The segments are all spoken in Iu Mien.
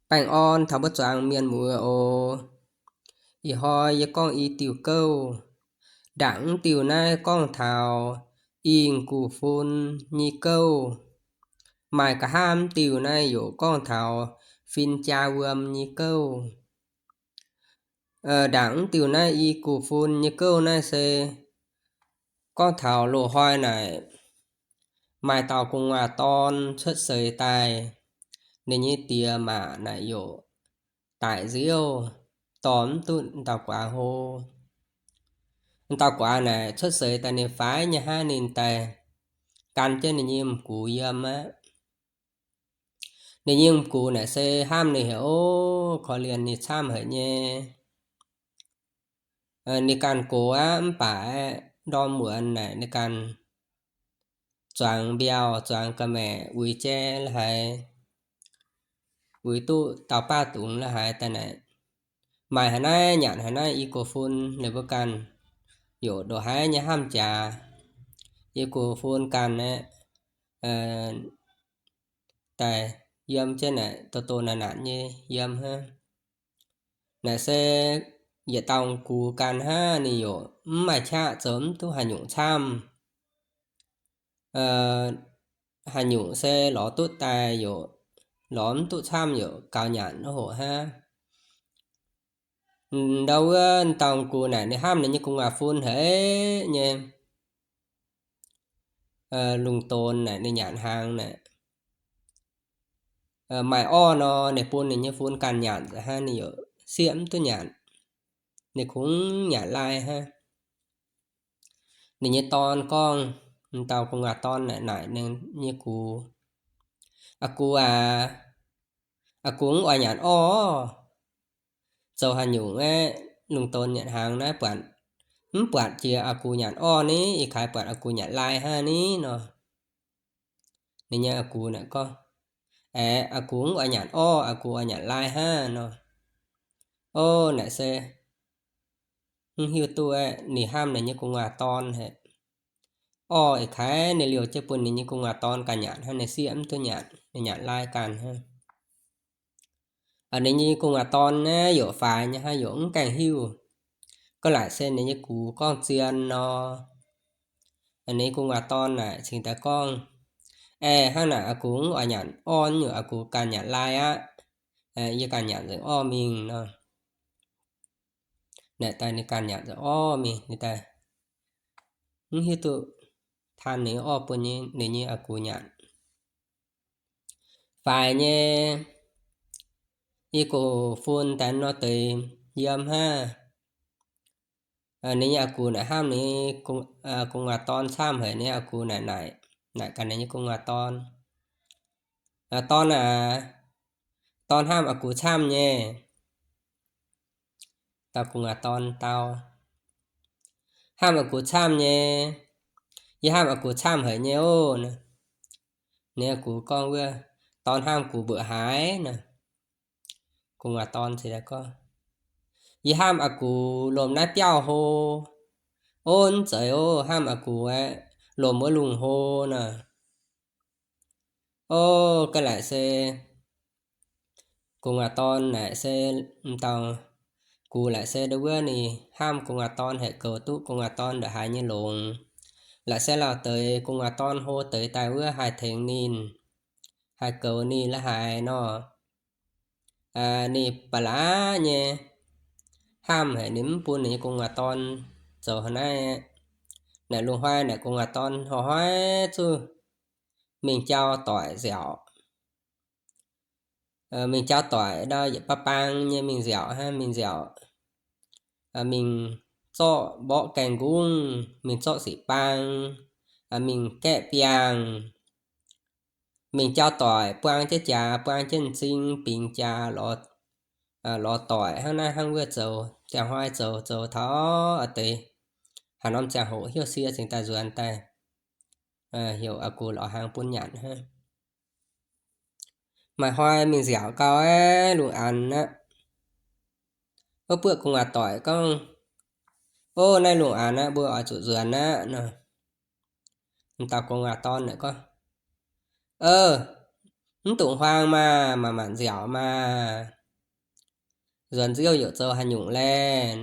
Baengh orn taux mbuo zuangx mienh muoz oc. Ih hnoi yie gorngv i diuh gouv. Ndaangc mv diuh naaiv gorngv taux ing gu'f fun nyei gouv. Maaih nqa'haav mv diuh naaiv yaac gorngv taux fin-jaa wuom nyei gouv. Ndaangc mv diuh naaiv i gu'f fun nyei gouv naaiv se gorngv taux loz-hnoi naaic, maaih dauh gu'nguaaz dorn cuotv seix daaih, ninh nyei diex maac naaic yaac daic nziouv, dorh mv duqv dauh guaax hlo. Dauh guaax naaic cuotv seix daaih ninh faix nyei hnangv, ninh daaih gan jienv ninh nyei m'gux yiem aqv. Ninh nyei m'gux naaic se hnamv ninh haic oc, korv-lienh ninh camv haic nyei. Ninh ganh gox aqv, mv baac aeqv, ndorm muonz naaic ninh ganh zuangx mbiauh, zuangx ga'maeqc, uix jai la'haiz, uix duqv dauh baav dungz la'haiz daaih naaic, maaih haaix naaiv nyanc haaix naaiv i gu'f fun, ninh mbuo ganh yaac ndongc haaix nyei hnamv jaax. I gu'f fun ganh aeqv, daaih yiem jienv naaic doh doh naanc naanc nyei yiem hnangv. Naaic se yietc dauh gux ganh hnangv, ninh yaac mv maaih qaqv zoux mv duqv haaix nyungc camv. Haaix nyungc se lorz duqv daaih yaac lorz mv duqv camv, yaac gaux nyanc wuov hoc hnangv. Ndau wuov dauh gux naaic ninh hnamv ninh nyei gu'nguaaz fun haic nyei. Lungh donx naaic ninh nyanc hnaangx naaic, maaih orv nor, ninh bun ninh nyei fun ganh nyanc nzengc hnangv, ninh yaac sieqv mv duqv nyanc. Ninh kungx nyanc lai hnangv. Ninh nyei dorn gorngv, dauh gu'nguaaz dorn naaic naaic ninh nyei gux, Aa gux aac, aa gux mv oix nyanc orv. Zoux haaix nyungc aeqv, lungh donx nyanc hnaangx naaiv buatc, mv buatc jiex aa gux nyanc orv ni, ih kaaix buatc aa gux nyanc lai hnangv ni nor. Ninh nyei aa gux naaic gorngv, Aeqv, aa gux mv oix nyanc orv, aa gux oix nyanc lai hnangv nor. Orv naaic se mv hiuv duqv aeqv, ninh hnamv ninh nyei gu'nguaaz dorn haic. Orv ih kaaix ninh liouh jienv bun ninh nyei gu'nguaaz dorn ganh nyanc hnangv, ninh sieqv mv duqv nyanc, ninh nyanc lai ganh hnangv. Ninh nyei gu'nguaaz dorn naaiv yaac faix nyei hnangv, yaac mv gaengh hiuv. Gorngv laaic se ninh nyei gux gorngv zien nor. Ninh nyei gu'nguaaz dorn naaic cingx daaih gorngv, Aeqv, hnangv naaic aa gux mv oix nyanc orv nyungc, aa gux ganh nyanc lai aqv. Yie ganh nyanc nzengc orv mingh nor. Naaic daaih ninh ganh nyanc nzengc orv mingh, ninh daaih mv hiuv duqv taan ninh orv bun ninh nyei aa gux nyanc. Faix nyei, i gu'fun daaih nor deix yiem hnangv. Ninh nyei aa gux naaic hnamv ninh gu'nguaaz dorn camv haic, ninh aa gux naaic naaic, naaic gaax ninh nyei gu'nguaaz dorn, Dorn aac, dorn hnamv aa gux camv nyei. Dauh gu'nguaaz dorn dau, Hnamv aa gux camv nyei. Yie hnamv aa gux camv haic nyei oc. Ninh aa gux gorngv wuov, Dorn hnamv gux mbuoqc haaix nor? Gu'nguaaz dorn ziouc gorngv, Yie hnamv aa gux lomh naaiv biauv hlo. Ov, mv zeiz oc, hnamv aa gux aeqv, lomh wuov lungh hlo nor. Ov, ga'naaiv se gu'nguaaz dorn naaic se m'dauh gux laaic se ndo wuov ninh hnamv gu'nguaaz dorn haic, goux duqv gu'nguaaz dorn ndongc haaix nyei longx. Laaic se lauh deix gu'nguaaz dorn hlo deix daaih wuov haih tengx ninh, haih goux ninh la'haaix nor. Ninh ba'laqc nyei hnamv haic, ninh mv bun ninh nyei gu'nguaaz dorn zoux haaix naaiv. Naaic lungh hnoi naaic gu'nguaaz dorn hnoi-hnoi zuqc mingh jauv doic nziaauc. Mingh jauv doic ndau yietc baav baang nyei mingh nziaauc hnangv, mingh nziaauc, mingh zorqv mborqv gaengh nqungv, mingh zorqv sic baang, mingh gaeqv biangh, mingh jauv doic buang jienv jaax, buang jienv m'zing, bingx jaax, lorz doic hnangv naaiv hnangv wuov zoux, ziangh hnoi zoux, zoux taux a'deix haaix norm ziangh hoc hnyouv sie cingx daaih nzuonx daaih, heuc aa gux lorz hnaangx bun nyanc hnangv. Maaih hnoi mingh nziaauc gau aeqv, lungh aanx aqv, wuov buoqv gu'nguaaz doic gorngv, Ov, naaiv lungh aanx aqv, mbuo oix zuqc nzuonx aqv nor. M'dauh gu'nguaaz dorn naaic gorngv, Ov, Mv dungx huaang maah, manc-manc nziaauc maah. Nzuonx nziouv youc zoux haaix nyungc laeh?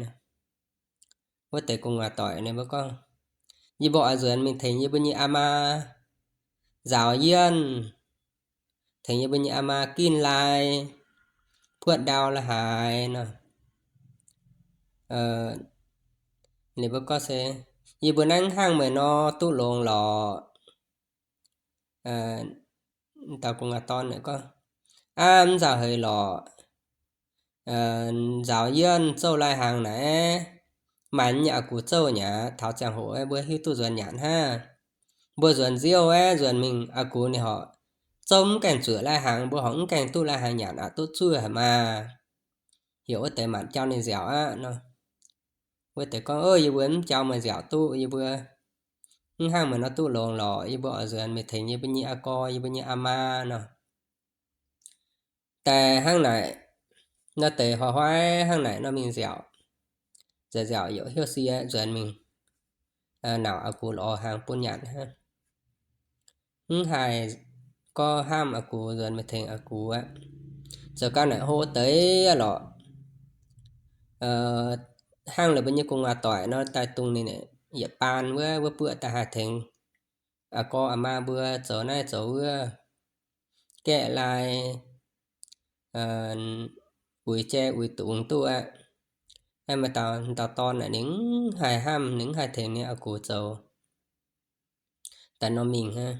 Wuov deix gu'nguaaz doic ninh mbuo gorngv, Yie mbuo oix nzuonx mingh tengx yie mbuo nyei aa maa nzaaux yienv, tengx yie mbuo nyei aa maa ginv lai, puotv ndau la'haaix nor. Ninh mbuo gorngv se, Yie mbuo naaiv mv hnangv meih nor duqv longx lorqc. Dauh gu'nguaaz dorn gorngv, Aav, mv nzauh heix lorqc. Nzaaux yienv zouv lai-hnaangx naaiv, maaih nyei aa gux zouv nyei aqv. Taux ziangh hoc mbuo hiuv duqv nzuonx nyanc hnangv. Mbuo nzuonx nziouv aeqv, nzuonx mingh aa gux ninh horc zouv mv gaengh zuoqc lai-hnaangx, mbuo horc mv gaengh duqv lai-hnaangx nyanc aqv, duqv zuov haic maah. Heuc wuov deix manc jauv ninh nziaauc aqv nor. Wuov deix gorngv, Yie mbuo mv jauv meih nziaauc duqv, yie mbuo mv hnangv meih nor duqv longx lorqc. Yie mbuo oix nzuonx mingh tengx yie mbuo nyei aa gorx, yie mbuo nyei aa maa nor. Daaih hnangv naaic, naaiv deix hnoi-hnoi hnangv naaic nor mingh nziaauc, nziaauc nziaauc youc hnyouv sie nzuonx mingh, nauc aa gux lorz hnaangx bun nyanc hnangv. Mv haih gorngv hnamv aa gux, nzuonx mingh tengx aa gux aqv. Zoux gau naaic hlo deix lorqc. Hnangv la'buo nyei gu'nguaaz doic nor daaih dungx ninh yietc baan wuov, wuov buoqv daaih haih tengx aa gorx aa maa mbuo zoux naaiv zoux wuov, gaeqv lai, uix jai uix dungz duqv aqv. Aa, maaih dauh, dauh dorn naaic ninh mv haih hnamv, ninh mv haih tengx ninh aa gux zoux. Daaih nor mingh hnangv.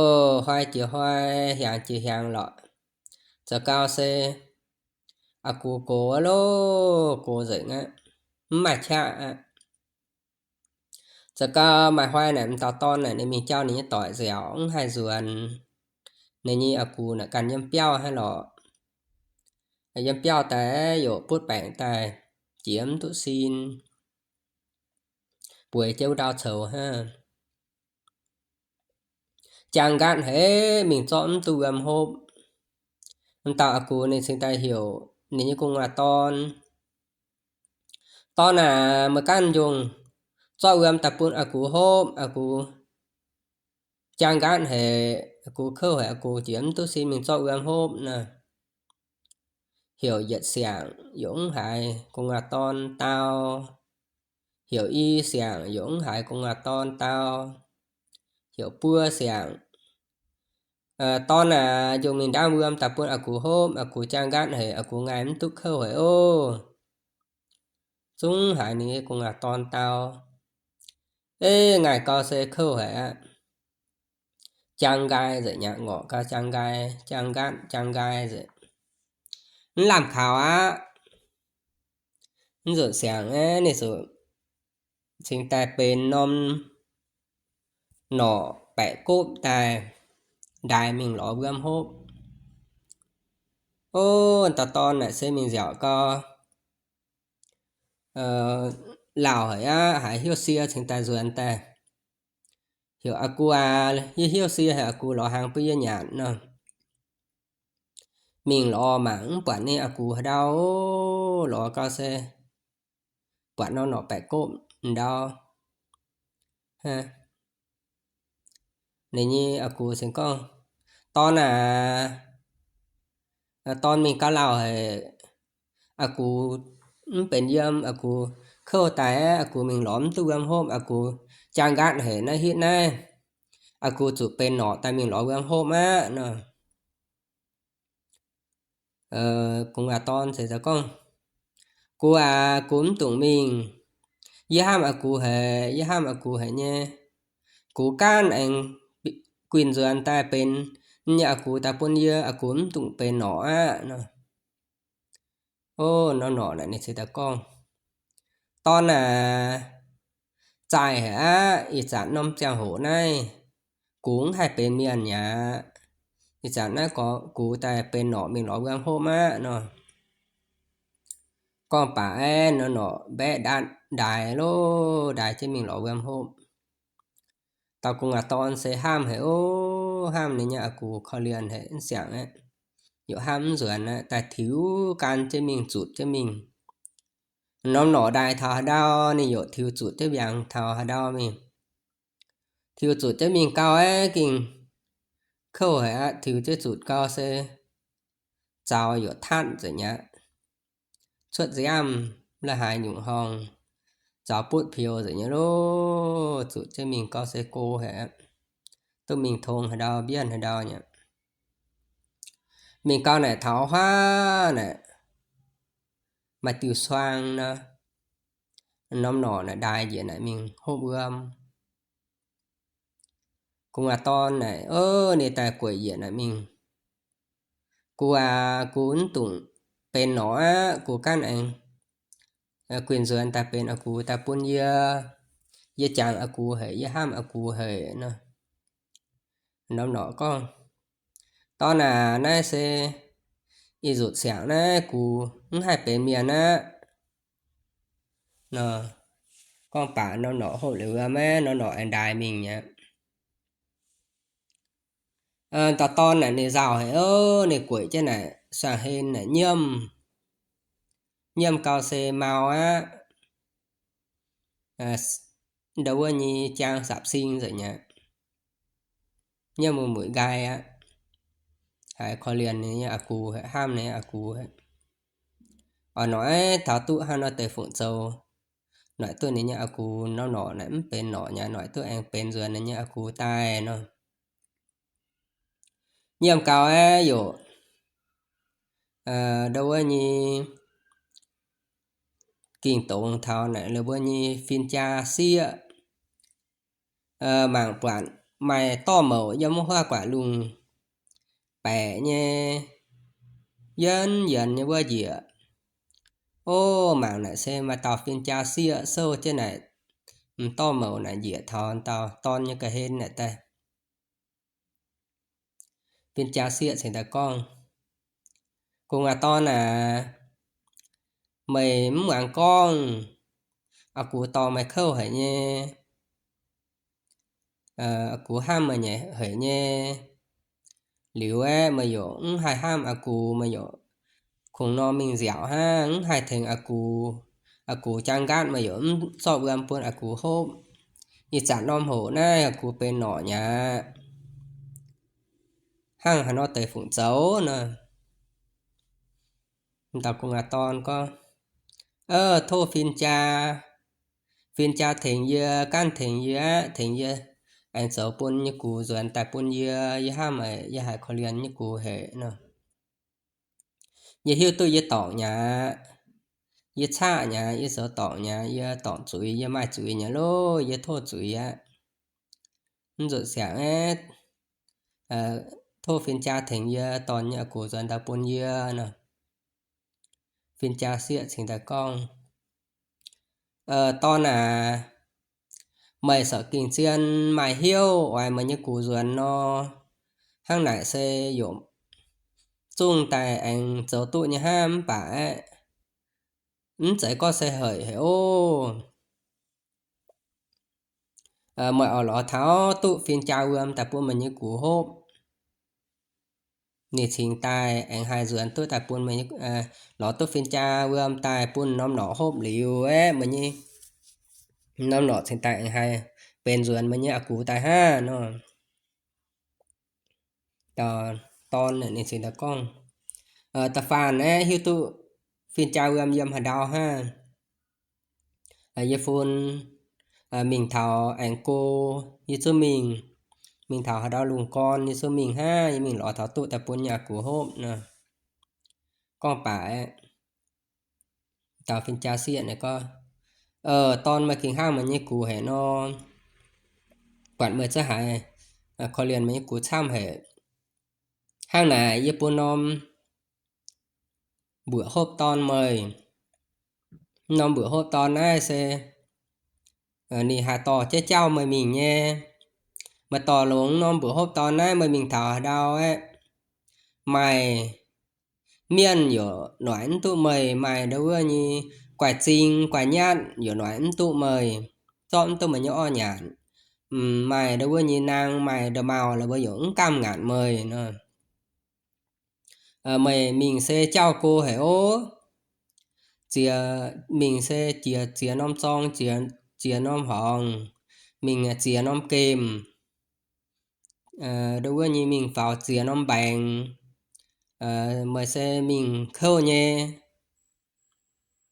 O, hnoi jiex hnoi, hiaangx jiex hiaangx lorqc. Zoux gau se aa gux gox loh, gox nzengc aqv, mv maaih qaqv aqv. Zoux gau maaih hnoi naaic m'dauh dorn naaic ninh mingh jauv ninh nyei doic nziaauc, mv haih nzuonx. Ninh nyei aa gux naaic ganh yiem biauv hnangv lorqc. Yiem biauv daaih youc butv baengc daaih, jiex mv duqv sin, bueix jienv wuov ndau coux hnangv. Jaang nqaatv haic, mingh zorqv mv duqv wuom hopv. M'dauh aa gux ninh cingx daaih heuc ninh nyei gu'nguaaz dorn, Dorn aac, meih ganh njongh zorqv wuom daaih bun aa gux hopv. Aa gux jaang nqaatv haic, aa gux kouv haic, aa gux jiex mv duqv sin, mingh zorqv wuom hopv nor. Heuc yietc siangc yaac mv haiz gu'nguaaz dorn dau. Heuc i siangc yaac mv haiz gu'nguaaz dorn dau. Heuc buo siangc, Dorn aac, njongh mingh ndaamv wuom daaih bun aa gux hopv. Aa gux jaang nqaatv haic, aa gux ngaih mv duqv kouv haic oc. Zungv haiz ninh nyei gu'nguaaz dorn dau. Ei, ngaih gau se kouv haic aqv. Jaang nqaai nzengc, nyei ngorc gau jaang nqaai, jaang nqaatv jaang nqaai nzengc. Mv lamh kaux aqv. Mv nzunc siangx aeqv, ninh zuqc cingx daaih benx norm norqc baeqc gopv daaih ndaix mingh lorz wuom hopv. O, dauh dorn naaic se mingh nziaauc gau, lauh haic aqv, haiz hnyouv sie cingx daaih nzuonx daaih. Heuc, Aa gux aac, yie hnyouv sie haic, aa gux lorz hnaangx bun yie nyanc nor. Mingh lorz mangc mv buatc ninh aa gux haaix ndau. Lorz gau se buatc norm norqc baeqc gopv ndau. Ninh nyei aa gux cingx gorngv, Dorn aac, dorn mingh gau lauh haic. Aa gux mv benx yiem, aa gux kouv daaih aqv, aa gux mingh lorz mv duqv wuom hopv, aa gux jaang nqaatv haic naaiv hitv naaiv. Aa gux zuqc benx norqc daaih mingh lorz wuom hopv aqv nor. Gu'nguaaz dorn se gorngv, Gux aac, gux mv dungx mingh. Yie hnamv aa gux haic, yie hnamv aa gux haic nyei. Gux gaanv aengx guinh nzuonx daaih benx nyei aa gux daaih bun yie, aa gux mv dungx benx norqc aqv nor. O, norm norqc naaic ninh cingx daaih gorngv, Dorn aac, zaih haic aqv. Ih zanc norm ziangh hoc naaiv gux mv haih benx mienh aqv. Ih zanc naaiv gorngv gux daaih benx norqc mingh lorz wuom hopv aqv nor. Gorngv baac aeqv, norm norqc mbaeqv ndaatv ndaix loh, ndaix jienv mingh lorz wuom hopv. Dauh gu'nguaaz dorn se hnamv haic oc. Hnamv ninh nyei aa gux korv-lienh haic, mv siangx aqv. Yaac hnamv mv nzuonx aqv, daaih tiux gan jienv mingh, zutc jienv mingh. Norm norqc ndaix taux haaix ndau, ninh yaac tiux zutc jienv mbiaangx taux haaix ndau mingh. Tiux zutc jienv mingh gau aeqv, gengh kouv haic aqv, tiux jienv zutc gau se zaux youc tatv nzengc aqv. Cuotv nziaamv la'haaix nyungc horngh, zaux butv piou nzengc nyei loh. Zutc jienv mingh gau se go haic aqv. Duqv mingh tong haaix ndau mbienv haaix ndau nyei. Mingh gau naaic taux huaav naaic maaih diuh suang nor, norm norqc naaic ndaix njiec naaic mingh hopv wuom. Gu'nguaaz dorn naaic, o, ninh daaih gueic njiec naaic mingh, Gu aac, gu mv dungx benx norqc aqv. Gu ganh aengx guinh nzuonx daaih benx a gux daaih bun yie. Yie jangx a gux haic, yie hnamv a gux haic nor. Norm norqc gorngv, Dorn aac, naaiv se ih nzutc siangx naaiv gux mv haih benx mienh aqv. Gorngv baac norm norqc hopv liuz wuom, norm norqc aengx ndaix mingh aqv. Dauh dorn naaic ninh nzauh haic, ninh gueic jienv naaic suangx hlen naaic nyiemv, nyiemv gau se mau aqv. Ndau wuov nyei jaang sapv sing nzengc aqv. Nyiemv mueiz-mueiz nqaai aqv. Haiz korv-lienh ninh nyei a gux, hnamv ninh nyei a gux. Oix noic taux duqv hnangv nor deix fungc zoux, noic duqv ninh nyei a gux norm norqc naaic mv benx norqc nyei, noic duqv aengx benx nzuonx ninh nyei a gux daaih nor. Nyiemv gau aeqv, yaac ndau wuov nyei ging dongz taux naaic la'buo nyei fin-jaa sieqv, mangc buatc maaih dorh mouc yiem wuov huaav guaatv lungh baeqc nyei, yienv yienz nyei wuov njiec. O, mangc naaic se maaih dauh fin-jaa sieqv souv jienv naaic, m'dorh mouc naaic njiec taux dauh dorn nyei ga'hlen naaic daaih. Fin-jaa sieqv cingx daaih gorngv, Gu'nguaaz dorn aac, meih mv muangx gorngv, a gux dorh meih kouv haic nyei, a gux hnamv meih nyei haic nyei. Liuz aeqv, meih yaac mv haih hnamv a gux, meih yaac kungx nor mingh nziaauc hnangv, mv haih tengx a gux. A gux jaang nqaatv meih yaac mv zorqv wuom bun a gux hopv. Ih zanc norm hoc naaiv a gux benx norqc nyei aqv. Hnangv haaix nor deix fungc zoux nor? Dauh gu'nguaaz dorn gorngv, Tov fin-jaa, fin-jaa tengx yie, gaanv tengx yie aqv, tengx yie aengx zoux bun nyei gux nzuonx daaih bun yie. Yie hnamv haic, yie haiz korv-lienh nyei gux haic nor. Yie hiuv duqv yie dorngc nyei aqv, yie caqv nyei aqv, yie zoux dorngc nyei aqv, yie dorngc zuiz, yie maaih zuiz nyei loh, yie tov zuiz aqv. Mv nzunc siangx aeqv, tov fin-jaa tengx yie dorh nyei a gux nzuonx daaih bun yie nor. Fin-jaa sieqv cingx daaih gorngv, Dorn aac, meih corc gengh zien maaih hnyouv oix meih nyei gux nzuonx nor, hnangv naaic se yaac zungv daaih aengx zoux duqv nyei hnangv. Mv baac aeqv, mv zeiz gorngv se haic haic ov. Meih oix lorz taux duqv fin-jaa wuom daaih bun meih nyei gux hopv, ninh cingx daaih aengx haih nzuonx duqv daaih bun meih, lorz duqv fin-jaa wuom daaih bun norm norqc hopv liuz aeqv, meih nyei norm norqc cingx daaih aengx haih benx nzuonx meih nyei a gux daaih hnangv nor. Dauh dorn ninh cingx daaih gorngv, Da'faanh aeqv, hiuv duqv fin-jaa wuom yiem haaix ndau hnangv, yie fun mingh taux aengx go, yie zungv mingh. Mingh taux haaix ndau lungh gorn yie zungv mingh hnangv. Yie mingh lorz taux duqv daaih bun yie a gux hopv nor. Gorngv baac aeqv, dauh fin-jaa sieqv naaic gorngv, Dorn, meih gengh hnangv meih nyei gux haic nor. Buatc meih zungv haiz korv-lienh meih nyei gux camv haic. Hnangv naaic yie bun norm mbuoqc hopv dorn meih. Norm mbuoqc hopv dorn naaiv se ninh haih dorh jienv jauv meih mingh nyei. Meih dorh longx norm mbuoqc hopv dorn naaiv, meih mingh taux haaix ndau aeqv, maaih mienh yaac noic mv duqv meih, maaih ndau wuov nyei guaix-zing guaix-nyatv yaac noic mv duqv meih, zorqv mv duqv meih nyei orqv nyanc. Maaih ndau wuov nyei naang, maaih nda'maauh la'buo yaac mv gamh ngaatc meih nor. Meih mingh se jauv go haic ov. Ziex, mingh se jiex, ziex norm zorng, jiex, ziex norm horngz, mingh ziex norm gemh, nduov wuov nyei mingh faaux ziex norm mbaengx, meih se mingh kouv nyei.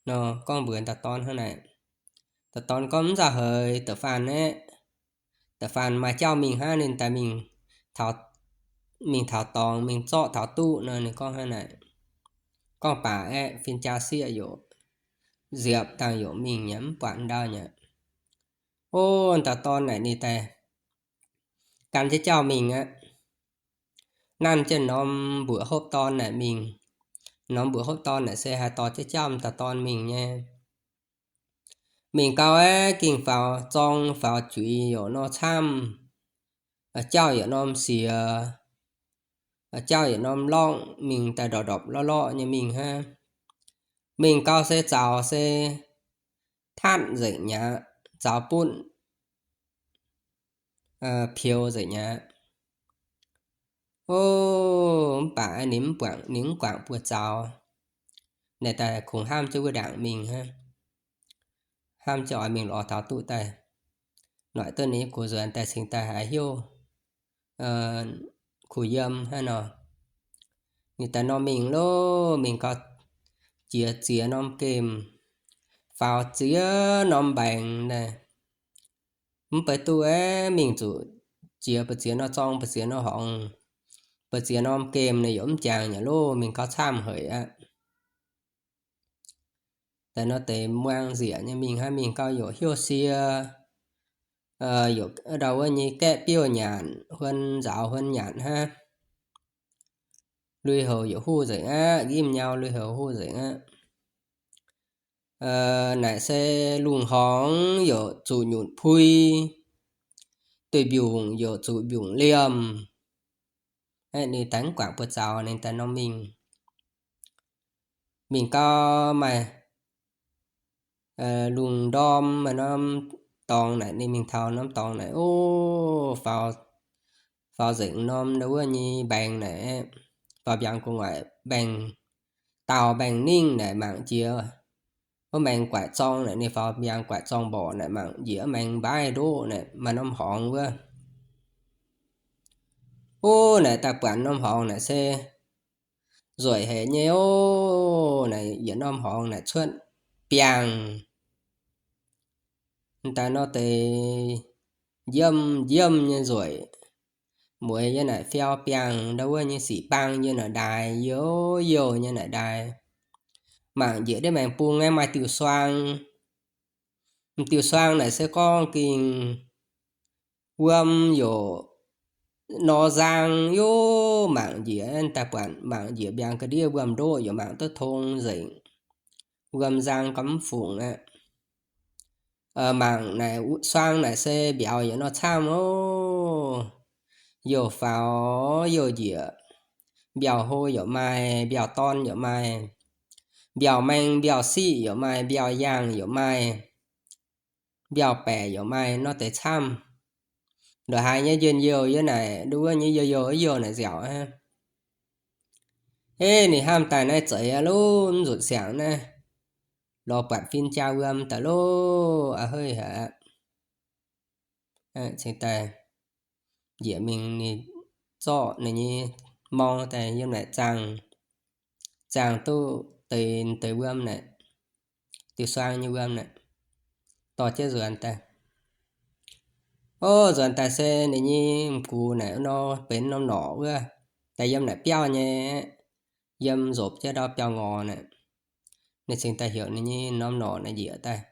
Nor gorngv mbuox dauh dorn hnangv naaic. Dauh dorn gorngv, mv zauh heix, da'faanh aeqv, da'faanh maaih jauv mingh hnangv, ninh daaih mingh taux dorngx, mingh zorqv taux duqv nor. Ninh gorngv hnangv naaic, gorngv baac aeqv, fin-jaa sieqv yaac nziepc dangh yaac mingh nyei, mv buatc ndau nyei. O, dauh dorn naaic ninh daaih gan jienv jauv mingh aqv. Nanv jienv norm mbuoqc hopv dorn naaic mingh. Norm mbuoqc hopv dorn naaic se haih dorh jienv jauv dauh dorn mingh nyei. Mingh gau aeqv, gengh faaux zorng faaux juiz yaac nor camv, jauv yaac norm siex, jauv yaac norm lorqc, mingh daaih ndorpc ndorpc lorqc lorqc nyei mingh hnangv. Mingh gau se zaux se tatv nzengc mi'aqv, zaux butv peux nzengc mi'aqv. O, mv baac ninh mv guangc, ninh mv guangc buoz-zaux. Naaic daaih kungx hnamv jienv wuov ndaangc mingh hnangv. Hnamv jienv oix mingh lorz taux duqv daaih. Noic duqv ninh nyei kuv nzuonx daaih cingx daaih haiz hnyouv kuh yiem hnangv nor. Ninh daaih nor mingh loh, mingh gau jiex ziex norm gemh, faaux ziex norm mbaengx naaic. Mv baac duqv aeqv, mingh zuqc jiex ba'ziex norm zorng, ba'ziex norm horngz, ba'ziex norm gemh naaic yaac mv jangx nyei loh, mingh gau camv haic aqv. Daaih nor deix muangx nzieqc nyei mingh hnangv, mingh gau yaac hnyouv sie, yaac ndau wuov nyei gaeqv biouv nyanc, huon nzaaux huon nyanc hnangv. Lui-houx yaac huv nzengc aqv, nqimv nyau lui-houx huv nzengc aqv. Naaic se lungh horngx yaac zuqc nyutc pui, duih mbiungc yaac zuqc mbiungc liemh. Ninh daaih mv guangc buoz-zaux, ninh daaih norm mingh. Mingh gau maaih lungh ndorm maaih norm dorngx naaic, ninh mingh taux norm dorngx naaic, o, faaux, faaux nzengc norm ndau wuov nyei mbaengx naaic, faaux mbiaangx gu'nguaaic mbaengx, daauh mbaengx ningv naaic mangc jiex wuov maengx guaaic zorng naaic, ninh faaux mbiaangx guaaic zorng mborqc naaic, mangc njiec wuov maengx mbaaih ndoqv naaic, maaih norm horngz wuov. O, naaic daaih buatc norm horngz naaic se nzueic haic nyei o. Naaic yietc norm horngz naaic cuotv biangh. Daaih nor deix njiemv njiemv nyei nzueic, mueiz yiem naaic fiau biangh ndau wuov nyei sic bang yiem naaic ndaaix, youh youh nyei naaic ndaaix. Mangc njiec ndiev maengx bung aeqv, maaih diuh suang. M'diuh suang naaic se gorngv gengh wuom yaac nor nzang, youh mangc njiec daaih buatc mangc njiec mbiaangx ga'ndiev wuom-ndoqv yaac mangc duqv tong nzengc. Wuom nzang gau mv fungc aqv. Mangc naaic suang naaic se mbiauz yaac nor camv o. Youh faaux youh njiec, mbiauz hlo yaac maaih, mbiauz dorn yaac maaih, mbiauz maeng mbiauz siqv yaac maaih, mbiauz yaangh yaac maaih, mbiauz baeqc yaac maaih, nor deix camv. Ndongc haaix nyei njien-youh yiem naaic nduov wuov nyei youh youh youh naaic nziaauc aqv. Eix, ninh hnamv daaih naaiv zeiz aqv loh, mv nzunc siangx naaiv lorz buatc fin-jaa wuom daaih loh, a'heiv haic aqv. Cingx daaih njiec mingh ninh zorqv ninh nyei morng daaih yiem naaic zaangh, zaangh duqv deix, deix wuom naaic, diuh suang nyei wuom naaic, dorh jienv nzuonx daaih. O, nzuonx daaih se ninh nyei m'gux naaic nor benx norm norqc wuov, daaih yiem naaic biauv nyei, yiem nzopc jienv ndau biauv-ngorc naaic. Ninh cingx daaih heuc ninh nyei norm norqc naaic njiec daaih.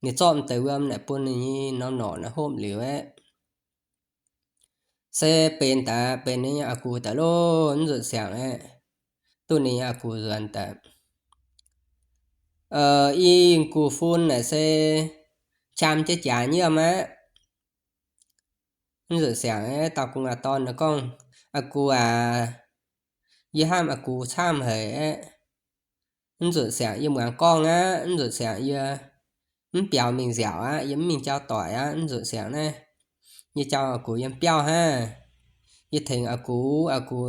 Ninh zorqv m'deix wuom naaic bun ninh nyei norm norqc naaic hopv liuz aeqv, se benx daaih, benx ninh nyei a'gux daaih loh, mv nzunc siangx aeqv, duqv ninh nyei a'gux nzuonx daaih. I gu'fun naaic se qam jienv jaax nyiemv aqv. Mv nzunc siangx aeqv, dauh gu'nguaaz dorn naaic gorngv, A'gux aac, yie hnamv a'gux camv haic aeqv. Mv nzunc siangx yie muangx gorngv aqv. Mv nzunc siangx yie mv biaux mingh nziaauc aqv. Yie mv mingh jauv-doic aqv. Mv nzunc siangx naaiv yie jauv a'gux yiem biauv hnangv. Yie tengx a'gux, a'gux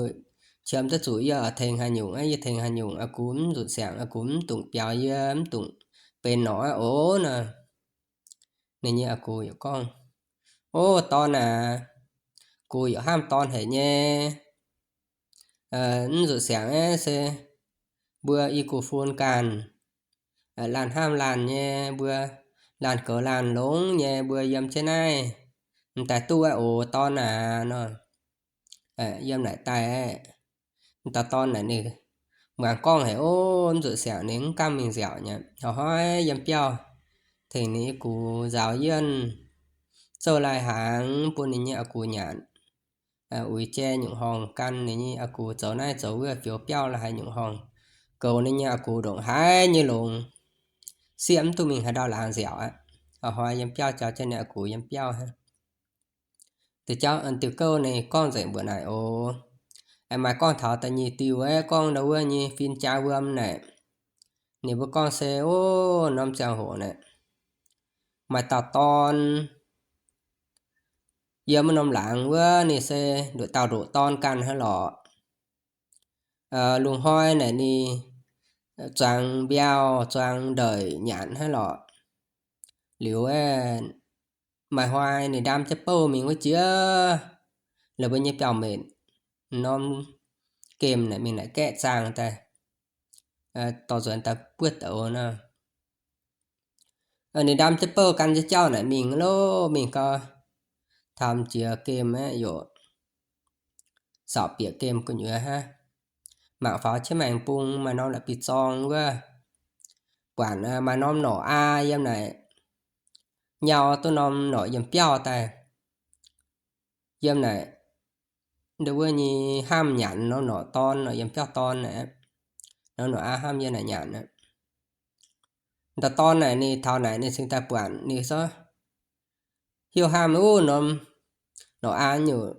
qiemx duqv zuqc yie oix tengx haaix nyungc aqv. Yie tengx haaix nyungc a'gux mv nzunc siangx, a'gux mv dungx biaux yie, mv dungx benx norqc aqv oc nor. Ninh nyei a'gux yaac gorngv, O dorn aac, gux yaac hnamv dorn haic nyei. Mv zuqc siangx aeqv, se mbuo i gux fun ganh, laanh hnamv laanh nyei, mbuo laanh goux laanh longx nyei, mbuo yiem jienv naaiv m'daaih duqv aqv oc, dorn aac nor. Yiem naaic daaih, dauh dorn naaic ninh muangx gorngv haic oc, mv zuqc siangx ninh mv gamh mingh nziaauc nyei. Hnoi-hnoi yiem biauv tengx ninh nyei gux nzaaux yienh, zouv lai-hnaangx bun ninh nyei a'gux nyanc, uix jai nyungc horngh gan ninh nyei a'gux zoux naaiv zoux wuov, fioux biauv la'haaix nyungc horngh, goux ninh nyei a'gux ndongc haaix nyei longx, sieqv mv duqv mingh haaix ndau laangz nziaauc aqv. Hnoi-hnoi yiem biauv jauv jienv ninh a'gux yiem biauv hnangv. Diuh jauv, diuh gouv ninh gorngv nzengc mbuoqc naaic oc. Aengx maaih gorngv taux da'nyeic diuh aeqv, gorngv ndau wuov nyei fin-jaa wuom naaic. Ninh mbuo gorngv se, o, norm ziangh hoc naaic, maaih dauh dorn yiem wuov norm laangz wuov, ninh se nduqc dauh ndoqc dorn ganh hnangv lorqc. Lungh hnoi naaic ninh zuangx mbiauh zuangx ndeic nyanc hnangv lorqc. Liuz aeqv, maaih hnoi ninh ndaam jienv bouh mingh wuov jiex la'buo nyei biauv-metc norm gemh naaic mingh naaic gaeqv zaangh daaih, dorh nzuonx daaih buov douz nor. Ninh ndaam jienv bouh gan jienv jauv naaic mingh loh, mingh gau, taux jiex gemh aeqv, yaac saauc bieqc gemh gu'nyuoz hnangv. Mangc faaux qiex maengx bung maaih norm la'bieiv-zorng wuov, buatc maaih norm norqc aa yiem naaic nyau duqv norm norqc yiem biauv daaih. Yiem naaic ndau wuov nyei hnamv nyanc norm norqc dorn, norqc yiem biauv dorn naaic, norm norqc aa hnamv yiem naaic nyanc aqv. Dauh dorn naaic ninh taux naaic ninh cingx daaih buatc ninh se heuc hnamv, uv, norm norqc aa nyungc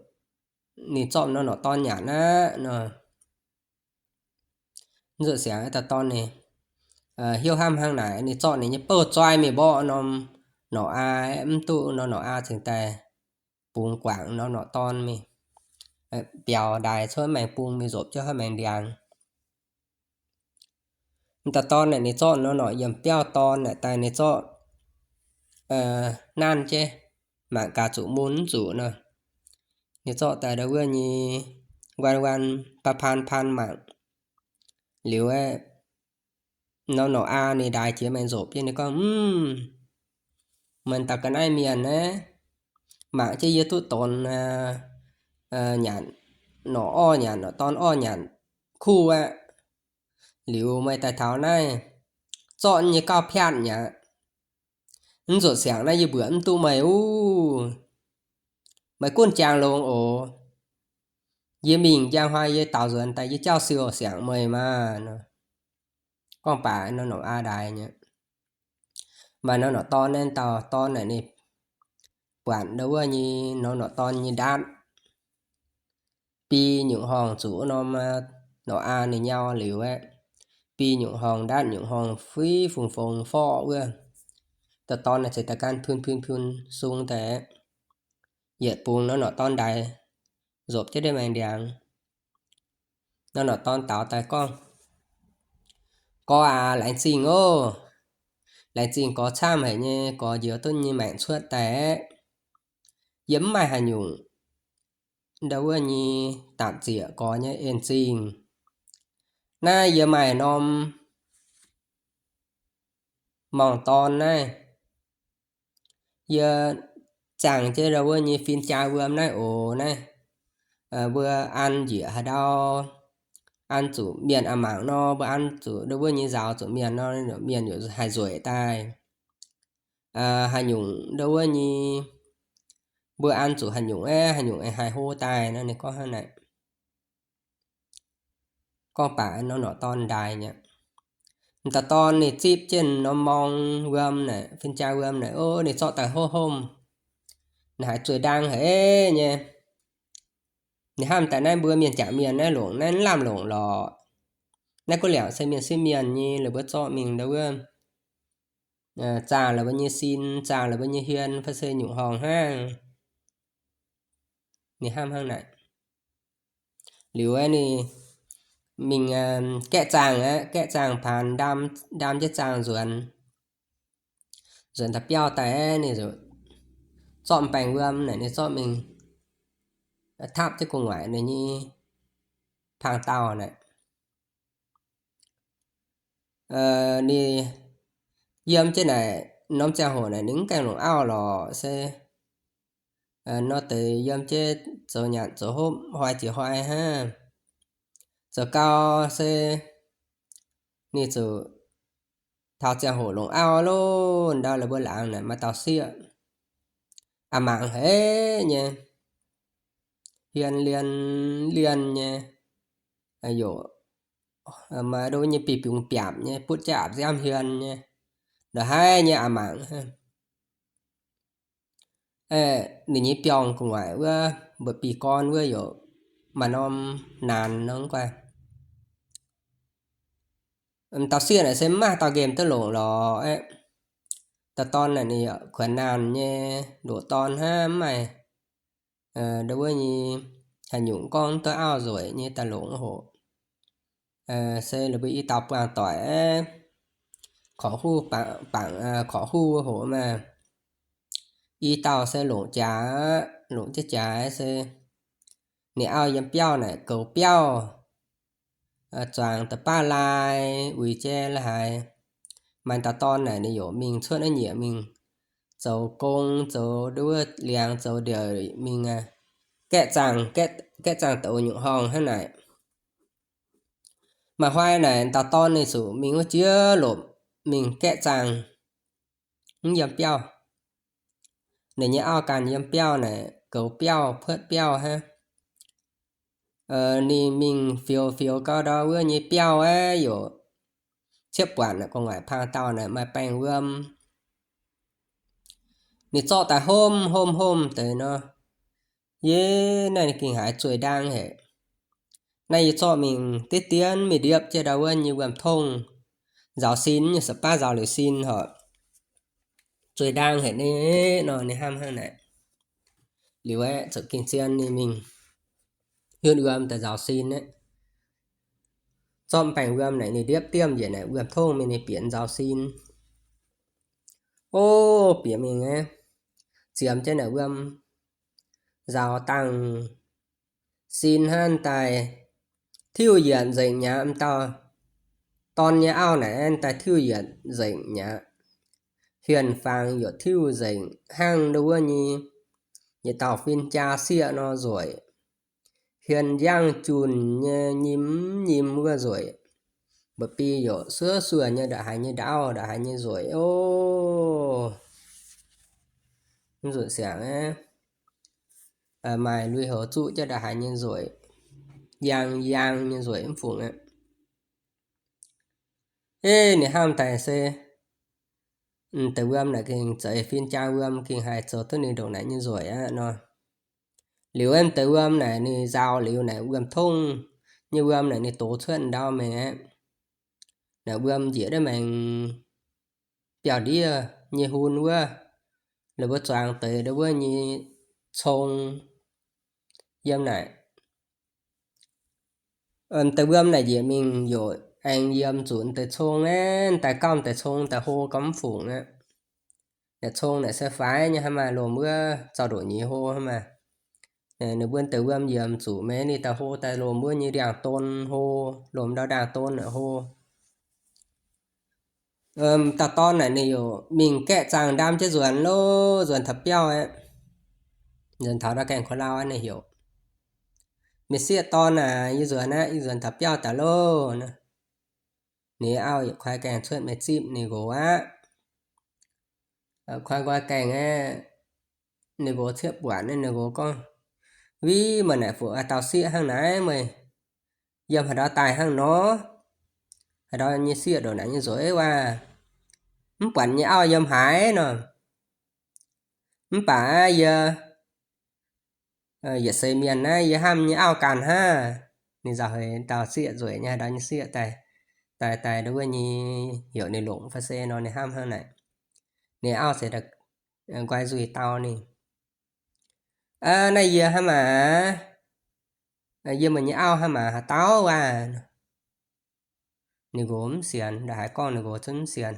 ninh zorqv norm norqc dorn nyanc aqv nor. Mv zuqc siangx dauh dorn ninh heuc hnamv hnangv naaic, ninh zorqv ninh nyei bouh zoi mingh mborqv norm norqc aa, mv duqv norm norqc aa cingx daaih bungx guangc norm norqc dorn mingh, biaux ndaaix cuotv maengx bung mingh nzopc jienv haaix maengx ndiangx. Dauh dorn naaic ninh zorqv norm norqc yiem biauv dorn naaic daaih ninh zorqv nanv jienv mangc gaax zuqc mun mv zuqc nor. Ninh zorqv daaih ndau wuov nyei nquan nquan paan paan paan mangc. Liuz aeqv, norm norqc aa ninh ndaaix jiex maengx nzopc jienv ninh gorngv, Mv, meih dauh ga'naaiv mienh naaiv, mangc jienv yie duqv donx nyanc norqc orv nyanc norqc dorn orv nyanc kuv aqv. Liuz meih daaih taux naaiv zorqv nyei gauh piatv mi'aqv. Mv zuqc siangx naaiv yie mbuoqc mv duqv meih uv. Meih gunv jangx longx oc. Yie mingh njang hnoi yie daaux nzuonx daaih yie jauv siou siangx meih maah. Gorngv baac norm norqc aa ndaaix nyei. Maaih norm norqc dorn naaiv dauh dorn naaic ninh buatc ndau wuov nyei norm norqc dorn nyei ndaatv, bi nyungc horngh zuqc wuov norm norqc aa ninh nyau liuz aeqv, bi nyungc horngh ndaatv nyungc horngh fuiv fungx fongx forqv wuov. Dauh dorn naaic ceix daaih gan pun pun pun sung daaih, yietc bungx norm norqc dorn ndaaix nzopc jienv ndeic maengx ndiangx. Norm norqc dorn daaux daaih gorngv, Gorx aac, laengz zingh oc. Laengz zingh gorx camv haic nyei, gorx njoux duqv nyei maengc cuotv daaih aeqv, yie mv maaih haaix nyungc ndau wuov nyei daapc zieqc gorx nyei en-zingh. Naaiv yie maaih norm morngh dorn naaiv, yie zaangh jienv ndau wuov nyei fin-jaa wuom naaiv oc naaiv. Mbuo an njiec haaix ndau, an zuqc mienh a'mangc nor, mbuo an zuqc ndau wuov nyei nzaaux zuqc mienh nor, mienh yaac haih nzueic daaih. Haaix nyungc ndau wuov nyei, mbuo an zuqc haaix nyungc aeqv, haaix nyungc aengx haih hlo daaih nor, ninh gorngv hnangv naaic. Gorngv baac norm norqc dorn ndaaix nyei. Dauh dorn ninh zipv jienv norm morng wuom naaic, fin-jaa wuom naaic, o, ninh zorqv daaih hopv hopv, naaic haiz zueih ndaang haic nyei. Ninh hnamv daaih naaiv mbuo mienh jangc mienh naaiv longc naaiv mv lamh longc lorqc. Naaiv gunv liangc se mienh sieqv mienh nyei, laaix mbuo zorqv mingh ndau wuov zaah laaix mbuo nyei sin, zaah laaix mbuo nyei hmien, fai se nyungc horngh hnangv. Ninh hnamv hnangv naaic. Liuz aeqv, ninh mingh gaeqv zaangh aqv, gaeqv zaangh paanx, ndaam jienv zaangh nzuonx. Nzuonx daaih biauv daaih aeqv, ninh zorqv baengh wuom naaic, ninh zorqv mingh tapv jienv gu'nguaaic ninh nyei pang dauh naaic. Ninh yiem jienv naaic norm ziangh hoc naaic ninh mv gaengh longc auv lorqc se nor deix yiem jienv zoux nyanc zoux hopv, hnoi jiex hnoi hnangv. Zoux gau se ninh zuqc taux ziangh hoc longc auv loh. Ndau la'buo laangz naaic maaih dauh sieqv, a'mangc haic nyei, hien lien lien nyei, yaac maaih nduov nyei bih biungx biapc nyei, butv jaav apc nziaamv hien nyei, ndongc haaix nyei a'mangc. Ninh nyei biorngh gu'nguaaic wuov mba'biei gorn wuov yaac maaih norm naanc nor guai. Dauh sieqv naaic se mv maaih dauh nqemh duqv longc lorqc. Dauh dorn naaic ninh kuonx naanc nyei, ndoqc dorn hnangv, mv maaih nduov wuov nyei haaix nyungc gorngv duqv auv nzueic nyei daaih longc hoc. Se la'buo i dauh buangh doic, korqc huv, bangc korqc huv hoc maah. I dauh se longc jaax, longc jienv jaax se ninh auv yiem biauv naaic goux biauv, zuangx da'baav lai, uix jai la'haaix. Maaih dauh dorn naaic ninh yaac mingh cuotv naaiv nyieqc mingh zoux gong, zoux nduov wuov liangx, zoux ndiouc mingh gaeqv zaangh, gaeqv zaangh douz nyungc horngh hnangv naaic. Maaih hnoi naaic dauh dorn ninh zuqc mingh wuov jiex lopc mingh gaeqv zaangh, mv yiem biauv. Ninh nyei auv ganh yiem biauv naaic goux biauv, puotv biauv hnangv. Ninh mingh fioux fioux gau ndau wuov nyei biauv aeqv, yaac ciepv buatc naaic gu'nguaaic pang dauh naaic maaih baengh wuom. Ninh zorqv daaih homv homv homv deix nor, yie naaiv ninh gengh haiz zueih ndaang haic. Naaiv yie zorqv mingh diqv dien mingh ndiepv jienv ndau wuov nyei wuom-tongv, nzaaux sin nyei, sa baav nzaaux liuz sin horc, zueih ndaang haic ni nor ninh hnamv hnangv naaic. Liuz aeqv, zuqc gengh zien ninh mingh hiuv wuom daaih nzaaux sin aeqv, zorqv baengh wuom naaic ninh ndiepv diemv njiec naaic wuom-tongv mingh ninh bieqc nzaaux sin. O, bieqc mingh aeqv, ziemx jienv naaic wuom nzaaux dangh sin hnangv daaih tiuv yietc nzengc mi'aqv. M'dauh dorn nyei auv naaic aeqv daaih tiuv yietc nzengc mi'aqv. Hien-fangx yaac tiuv nzengc hnangv nduov wuov nyei, yietc dauh fin-jaa sieqv nor nzueic. Hien njang junc nyei nyim nyim wuov nzueic. Mba'bi yaac suov suoh nyei ndongc haaix nyei ndaauv, ndongc haaix nyei nzueic oc. Mv zuqc siangx aeqv, maaih lui-houx zuqv jienv ndongc haaix nyei nzueic, yaang yaang nyei nzueic mv fungc aqv. Eix, ninh hnamv daaih se, m'deix wuom naaic gengh zeiz fin-jaa wuom gengh haih zoux duqv ninh ndongc naaic nyei nzueic aqv nor. Liuz aeqv, m'deix wuom naaic ninh nzaaux liuz naaic wuom-tongv nyei wuom naaic ninh dox cuotv ndau mingh aqv. Naaic wuom njiec duqv maengx biauv-ndiev nyei hun wuov, la'buo zuangx deix nduov wuov nyei cong yiem naaic. M'deix wuom naaic njiec mingh yaac aengx yiem zuqc m'deix cong aeqv, daaih gauh m'deix cong daaih hlo gauh mv fungc aqv. Naaic cong naaic se faix nyei hnangv maah, lomh wuov zaux ndoqc nyeiz hlo hnangv maah. Ninh mbuo m'deix wuom yiem zuqc mingh ninh daaih hlo daaih lomh wuov nyei ndiangx-don hlo, lomh ndau ndiangx-don naaic hlo. Dauh dorn naaic ninh yaac mingh gaeqv zaangh ndaam jienv nzuonx loh, nzuonx taux biauv aqv. Nzuonx taux ndau gaengh ko lau aqv ninh heuc, mienh sieqv dorn aac, yie nzuonx aqv, yie nzuonx taux biauv daaih loh. Ninh auv yietc kuaaiv gaengh cuotv mingh zipv ninh nqox aqv. Kuaaiv nqoi gaengh aeqv, ninh nqox ciepv buatc, ninh nqox gorngv, Viv, meih naaic fuqv dauh sieqv hnangv naaiv, meih yiem haaix ndau daaih hnangv nor? Haaix ndau nyei sieqv ndongc naaic nyei nzueic waac? Mv buatc nyei auv yiem haaix nor? Mv baac yie yietc seix mienh naaiv yie hnamv nyei auv ganh hnangv. Ninh nzauh heix dauh sieqv nzueic nyei, haaix ndau nyei sieqv daaih, daaih, daaih nduov wuov nyei heuc ninh longc fai se nor ninh hnamv hnangv naaic. Ninh auv se nqoi nzuih dau ninh, Naaiv yie hnangv maah, yie meih nyei auv hnangv maah, haaix dauh waac? Ninh nqox mv sienx, ndongc haaix gorngv ninh nqox zungv mv sienx.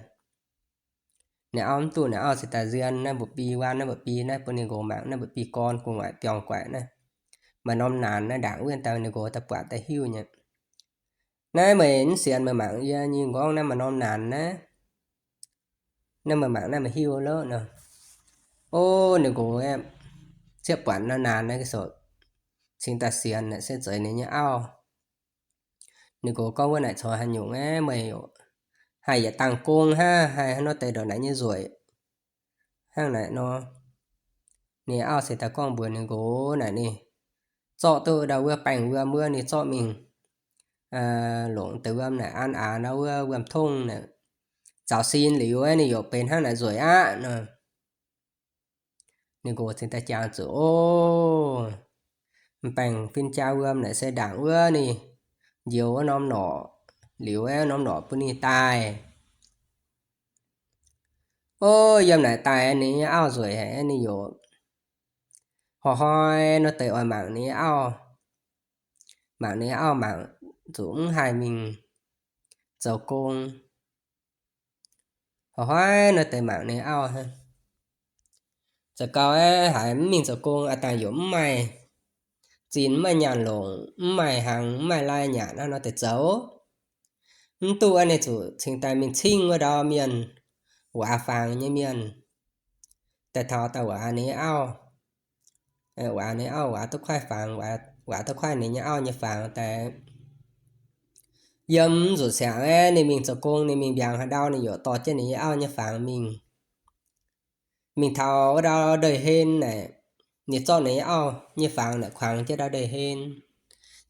Ninh auv mv duqv, ninh auv se daaih nzien naaiv mba'bi, waan naaiv mba'bi naaiv bun ninh nqox mangc, naaiv mba'bi gorn gu'nguaaic biorngh guaaic naaiv. maaih norm naanc naaiv ndaangc wuov daaih ninh nqox daaih buatc daaih hiuv nyei. Naaiv meih mv sienx meih mangc yie nyei nqorngv naaiv maaih norm naanc naaiv. Naaiv meih mangc naaiv meih hiuv loh nor. O, ninh nqox aeqv, zieqv buatc norm naanc naaiv ga'soc cingx daaih sienx naaic se zeiz ninh nyei auv. Ninh nqox gorngv wuov naaic corc haaix nyungc aeqv, meih haih yietc dangh gong hnangv, haih haaix nor deix ndongc naaic nyei nzueic hnangv naaic nor. Ninh auv se daaih gorngv mbuox ninh nqox naaic ninh zorqv duqv ndau wuov baengh wuom wuov ninh zorqv mingh longc deix wuom naaic an aax ndau wuov wuom tongv naaic, zaux sin liuz aeqv ninh yaac benx hnangv naaic nzueic aqv nor. Ninh nqox cingx daaih jangx zuqc, o, m'baengx fin-jaa wuom naaic se ndaangc wuov ninh njoux wuov norm norqc liuz aeqv, norm norqc bun ninh daaih. O, yiem naaic daaih ninh nyei auv nzueic haic, ninh yaac hnoi-hnoi nor deix oix mangc ninh nyei auv. Mangc ninh nyei auv mangc zuqc mv haih mingh zoux gong. Hnoi-hnoi nor deix mangc ninh nyei auv hnangv. Zoux gau aeqv, haiz mv mingh zoux gong aqv, dangh yaac mv maaih zinh, mv maaih nyaanh longc, mv maaih hnaangx, mv maaih lai nyanc hnangv nor deix zoux. Mv duqv aeqv, ninh zuqc cingx daaih mingh cingv wuov ndau mienh, waac fangx nyei mienh, daaih taux daaih waac ninh nyei auv. Waac ninh nyei auv waac duqv kuaaiv fangx, waac duqv kuaaiv ninh nyei auv nyei fangx daaih. Yiem mv zuqc siangx aeqv, ninh mingh zoux gong, ninh mingh mbiaangx haaix ndau, ninh yaac dorh jienv ninh nyei auv nyei fangx mingh. Mingh taux wuov ndau ndeic-hlen naaic, ninh zorqv ninh nyei auv nyei fangx naaic kuangx jienv ndau ndeic-hlen,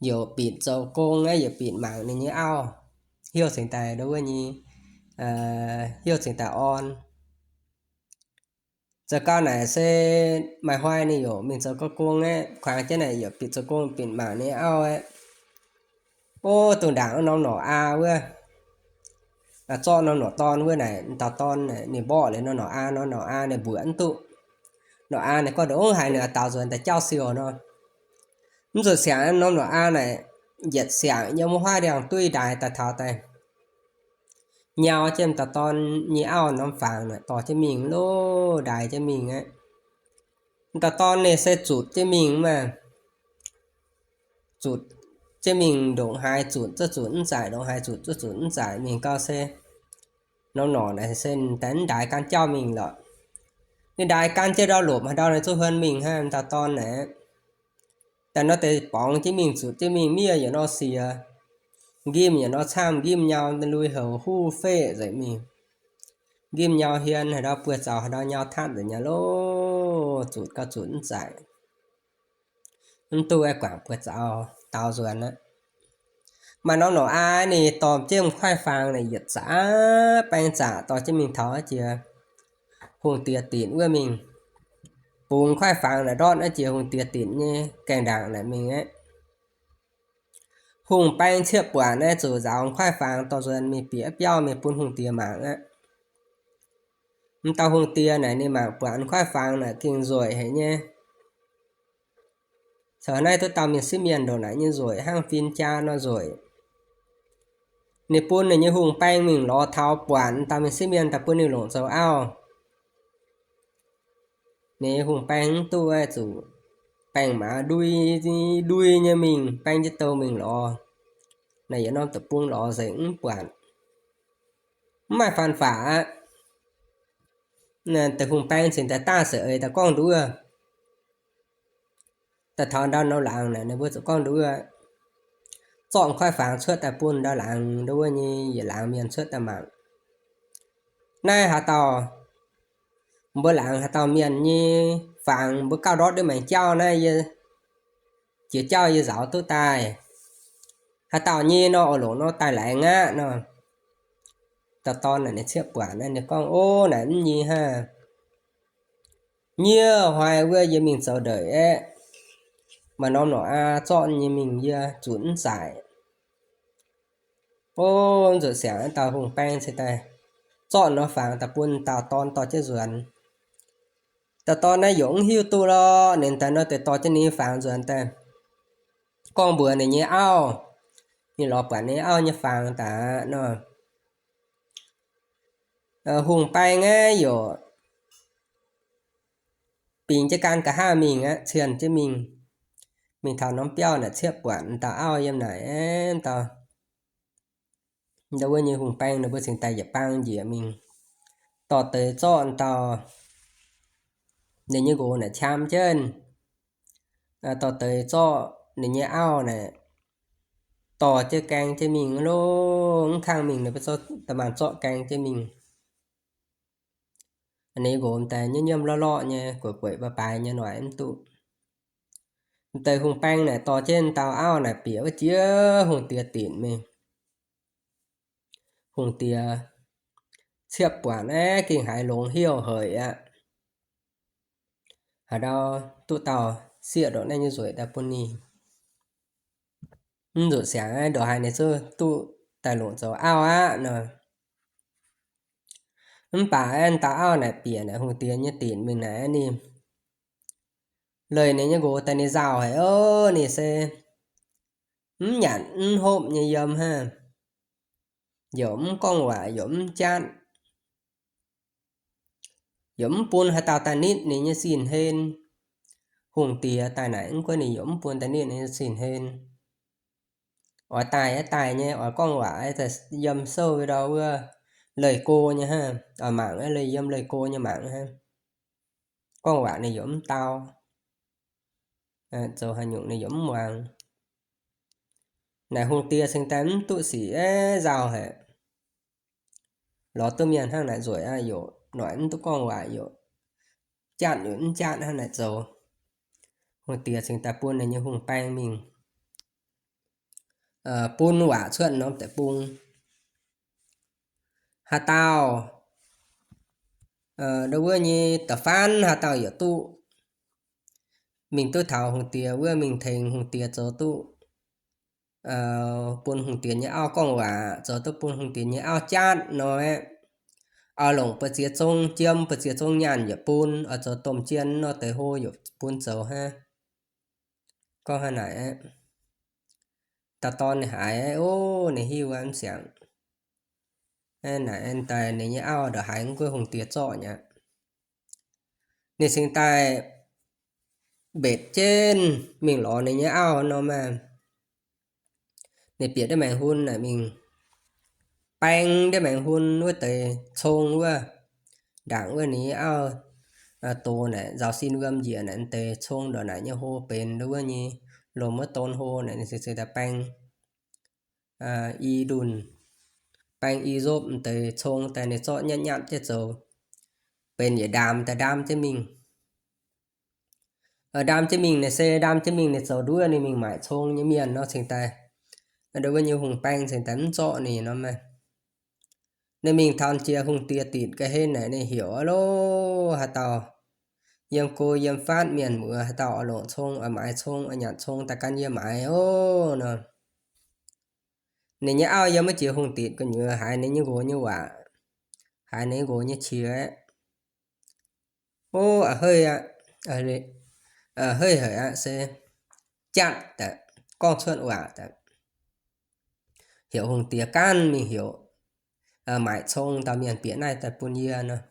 yaac bieqc zoux gong aeqv, yaac bieqc mangc ninh nyei auv, heuc cingx daaih ndau wuov nyei, heuc cingx daaih orn. Zoux gau naaic se maaih hnoi ninh yaac mingh zoux gong aeqv, kuangx jienv naaic yaac bieqc zoux gong bieqc mangc ninh auv aeqv. O, dongh ndaangc norm norqc aa wuov, zorqv norm norqc dorn wuov naaic, dauh dorn naaic ninh mborqv liuz norm norqc aa, norm norqc aa naaic mbuoqc mv duqv. Norqc aa naaic gorngv ndongc haaix ninh daux nzuonx daaih jauv siouc nor. Mv zuqc siangx norm norqc aa naaic yietc siangx yiem wuov huaav ndiangx-duih ndaix daaih taux daaih nyau jienv dauh dorn nyei auv norm fangx naaic dorh jienv mingh loh, ndaix jienv mingh aqv. Dauh dorn ninh se zutc jienv mingh maah, zutc jienv mingh ndongc haaix zutc zuqc zutc mv zaaic, ndongc haaix zutc zuqc zutc mv zaaic mingh gau se norm norqc naaic se daaih mv ndaix gaanv jauv mingh lorqc. Ninh ndaix gaanv jienv ndau lopc haaix ndau ninh zuqc huon mingh hnangv dauh dorn naaic. Daaih nor deix borngz jienv mingh zutc jienv mingh, miev yaac nor siex, nqimh yaac nor camv, nqimh nyau lui-houx huv feqv nzengc mingh. Nqimh nyau hien haaix ndau buoz zaux haaix ndau nyau tatv nzengc nyei loh, zutc gauh zutc mv zaaic. Mv duqv aeqv, guangc buoz zaux daux nzuonx aqv. Maaih norm norqc aa ninh dorh jienv m'kuaaiv-faang naaic yietc zaqc baeng zaqc dorh jienv mingh taux jiex hungh diex dinc wuov mingh, bungx m'kuaih-faang naaic ndortv naaiv jiex hungh diex dinc nyei gaengh ndaangc naaic mingh aqv. Hungh baeng cieqv buatc naaiv zuqc nzaaux m'kuaih-faang dorh nzuonx mingh bieqc biauv mingh bun hungh diex mangc aqv. M'dauh hungh diex naaic ninh mangc buatc m'kuaih-faang naaic gengh nzueic haic nyei. Caux naaiv duqv dauh mienh sieqv mienh ndongc naaic nyei nzueic hnangv fin-jaa nor nzueic. Ninh bun ninh nyei hungh baeng mingh lorz taux buatc m'dauh mienh sieqv mienh daaih bun ninh longc zoux auv. Ninh hungh baeng mv duqv zuqc baeng maaz ndui, ndui nyei mingh, baeng jienv douz mingh lorz. Naaic yietc norm deic-bung lorz nzengc mv buatc. Mv maaih faan faqc aqv. Deix hungh baeng cingx daaih daav seix eix daaih gorngv nduov. Daaih taux ndau norm laangz naaic ninh mbuo ziouc gorngv nduov, zorqv m'kuaih-faang cuotv daaih bun ndau laangz nduov wuov nyei yietc laangz mienh cuotv daaih mangc. Naaiv haaix dauh, mbuo laangz haaix dauh mienh nyei faang mbuo gauh ndortv ndiev maengx jauv naaiv yie jiex jauv yie nzaaux duqv daaih. Haaix dauh nyei nor oix longc nor daaih laengz aqv nor. Dauh dorn naaic ninh cieqv buatc naaiv ninh gorngv, ov, naaic mv nyei hnangv. Nyie hnoi wuov yie mingh zoux ndeic aeqv, maaih norm norqc aa zorqv nyei mingh yie zutc mv zaaic. Ov, mv zuqc siangx dauh hungh baeng cingx daaih zorqv norm faangx daaih bun dauh dorn dorh jienv nzuonx. Dauh dorn naaiv yaac mv hiuv duqv lorqc, ninh daaih nor deix dorh jienv ninh nyei faangx nzuonx daaih gorngv mbuox ninh nyei auv, ninh lorz buatc ninh nyei auv nyei faangx daaih nor. Hungh baeng aeqv, yaac bingx jienv gan nqa'haav mingh aqv, cienh jienv mingh. Mingh taux norm biauv naaic ciepv buatc dauh auv yiem naaic, dauh, ndau wuov nyei hungh baeng ninh mbuo cingx daaih yietc bang njiec mingh dorh deix zorqv dauh ninh nyei nqox naaic qam jienv, dorh deix zorqv ninh nyei auv naaic dorh jienv gaeng jienv mingh loh, mv kangv mingh ninh mbuo zorqv da'maanh zorqv gaeng jienv mingh. Ninh nyei nqox daaih nyiemv nyiemv lorqv lorqv nyei, gueic gueic baaix baaix nyei, noic mv duqv. Deix hungh baeng naaic dorh jienv dauh auv naaic bieqc wuov jiex hungh diex dinc mingh. Hungh diex ciepv buatc aeqv, gengh haiz longx heuc haic aqv. Haaix ndau duqv dauh sieqv ndongc naaiv nyei nzueic daaih bun ninh. Mv zuqc siangx aqv, ndongc haaix ninh zungv duqv daaih longc zoux auv aqv nor. Mv baac aeqv, dauh auv naaic bieqc naaic hungh diex nyei dinc mingh naaic ninh leih ninh nyei nqox daaih ninh nzauh haic oc. Ninh se mv nyanc mv hopv nyei yiem hnangv, yaac mv gorngv waac, yaac mv jatv, yaac mv bun haaix dauh daaih nitv ninh nyei sin hlen. Hungh diex daaih naaic mv gunv ninh yaac mv bun daaih nitv ninh nyei sin hlen. Oix daaih aeqv, daaih nyei, oix gorngv waac aeqv, yiem souv ndau wuov leih go nyei hnangv, oix mangc aeqv, leih yiem leih go nyei mangc hnangv. Gorngv waac ninh yaac mv dau, zoux haaix nyungc ninh yaac mv muangx. Naaic hungh diex cingx daaih mv duqv sic aeqv, nzauh haic. Lorz duqv mienh hnangv naaic nzueic aqv, yaac noic mv duqv gorngv waac, yaac jatv yaac mv jatv hnangv naaic zoux. Hungh diex cingx daaih bun ninh nyei hungh baeng mingh bun waac cuotv norm deic-bung. Haaix dauh ndau wuov nyei da'faanh haaix dauh yaac duqv, mingh duqv taux hungh diex wuov mingh tengx hungh diex zoux duqv, bun hungh diex nyei auv gorngv waac, zoux duqv bun hungh diex nyei auv jatv nor aeqv, oix longc buoz-ziex zong jiem, buoz-ziex zong nyaanh yaac bun, oix zoux domh jien nor deix hlo yaac bun zoux hnangv. Gorngv hnangv naaic aeqv, dauh dorn ninh haiz aeqv, ov, ninh hiuv aqv, mv siangx. Naaic daaih ninh nyei auv ndongc haaix mv gunv hungh diex zorqv nyei aqv. Ninh cingx daaih mbetc jienv mingh lorz ninh nyei auv nor maah. Ninh bieqc ndiev maengx hun naaic mingh baeng ndiev maengx hun wuov deix cong wuov, ndaangc wuov ninh nyei auv doz naaic nzaaux sin wuom njiec naaic deix cong ndongc naaic nyei hlo benx ndau wuov nyei lomh wuov don hlo naaic ninh cingx daaih baeng i ndunh, baeng i nzopv deix cong daaih ninh zorqv nyatv nyatv jienv zoux benx yietc ndaamv daaih ndaam jienv mingh. Ndaam jienv mingh naaic se ndaam jienv mingh ninh zoux nduov ninh mingh maaic cong nyei mienh nor cingx daaih, ndau wuov nyei hungh baeng cingx daaih mv zorqv ninh nor maah. Ninh mingh taux jiex hungh diex dinc ga'hlen naaic ninh heuc loh, haaix dauh yiem go yiem fatv mienh muoz, haaix dauh oix longc cong, oix maaiz cong, oix nyanc cong daaih gan yie maaiz ov nor. Ninh nyei auv yiem wuov jiex hungh dinc gu'nyuoz haiz ninh nyei nqox nyei waac, haiz ninh nyei nqox nyei qiex aqv. Ov, a'heiv aqv, a'heiv haic aqv se jatv daaih, gorngv cuotv waac daaih. Heuc hungh diex gaanv mingh heuc maaic cong dauh mienh bieqc naaiv daaih bun yie nor.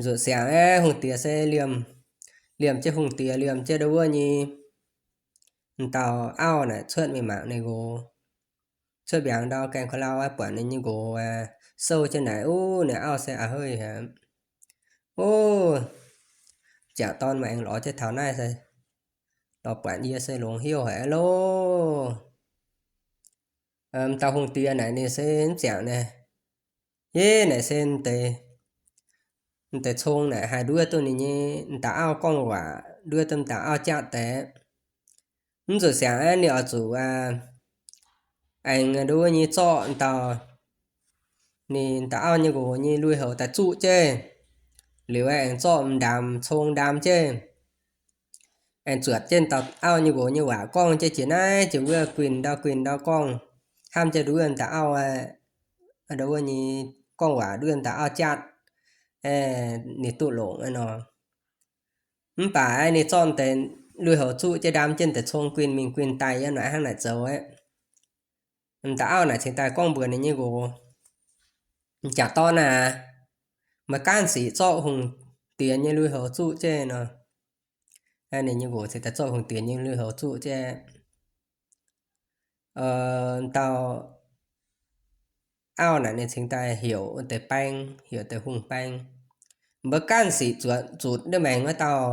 Zuqc siangx aeqv, hungh diex se liemh, liemh jienv hungh diex, liemh jienv ndau wuov nyei dauh auv naaic cuotv mingh mangc ninh nqox. Cuotv mbiaangx ndau gaengh ko lau buatc ninh nyei nqox souv jienv naaic, ov, ninh auv se a'heiv haic. Ov, jangc dorn maaih aengx lorz jienv taux naaiv se lorz buatc yie se longx heuc haic aqv loh. M'dauh hungh diex naaic ninh se mv ziangx naaic, yie naaic se deix, m'deix cong naaic haih nduov duqv ninh nyei m'dauh auv gorngv waac, nduov duqv m'dauh auv jatv deix. Mv zuqc siangx aeqv, ninh oix zuqc aengx nduov nyei zorqv m'dauh, ninh m'dauh auv nyei nqox nyei lui-houx daaih zuqv jienv. Liuz aengx zorqv m'ndaamv cong ndaam jienv. Aengx zuotc jienv m'dauh auv nyei nqox nyei waac gorngv jienv jiex naaiv jiex wuov, guinh ndau guinh ndau gorngv, hnamv jienv nduov m'dauh auv, nduov wuov nyei gorngv waac nduov m'dauh auv jatv, ninh duqv longc aqv nor. Mv baac ninh zorqv deix lui-houx zuqv jienv ndaam jienv deix cong guinh mingh guinh daaih yiem naaic hnangv naaic zoux aqv. M'dauh auv naaic cingx daaih gorngv mbuox ninh nyei nqox, m'jangc dorn aac, meih gaanv sic zorqv hungh diex nyei lui-houx zuqv jienv nor, Ninh nyei nqox cingx daaih zorqv hungh diex nyei lui-houx zuqv jienv. Dauh auv naaic ninh cingx daaih heuc wuov deix baeng, heuc deix hungh baeng, mbuo ganh sic zuotc, zuotc ndiev maengx wuov dauh